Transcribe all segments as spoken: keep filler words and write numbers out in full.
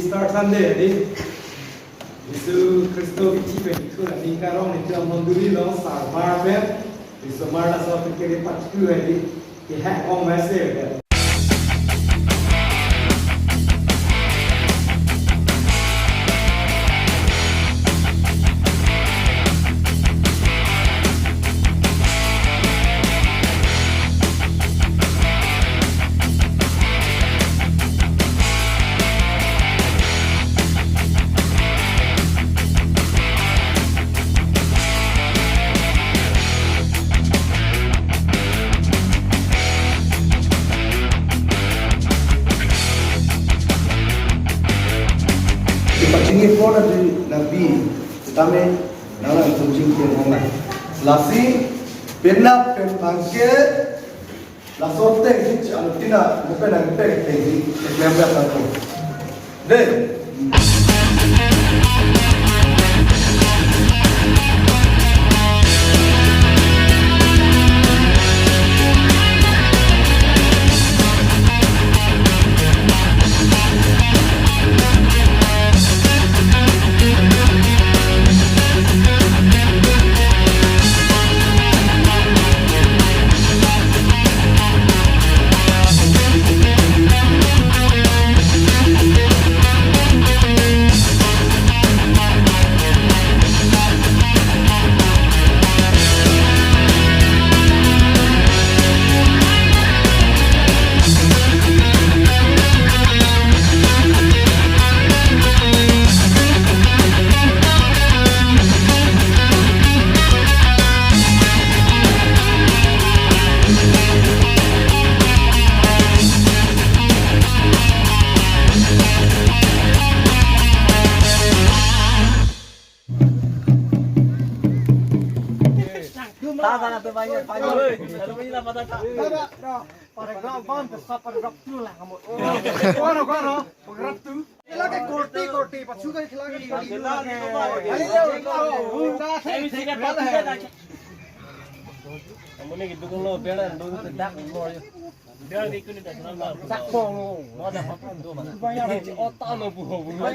Easter Sunday hedi, Jisu Khristo kithi pen thu la ningkarong nelitum mondoli along sarmar pen, Jisu mar laso pen kere pathu hedi, kehang ong mese hedi. Kepachini pon adi nabi, tame nanglang tunjing ke mongla. Lasi, penap pen bangke, laso tengsi antina, bukan nang teng tengsi, keklem dak lato. Deh. Paragraph one ke sub paragraph two lang kamu. Kono, kono, paragraph two. Khela ke korte, korte, pachu ke khela ke korte. Ayo, ayo, ayo. Kamu ni gitu kalau bela dulu tidak mau. Dak pong. Banyak otak lo buho buho.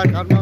Kan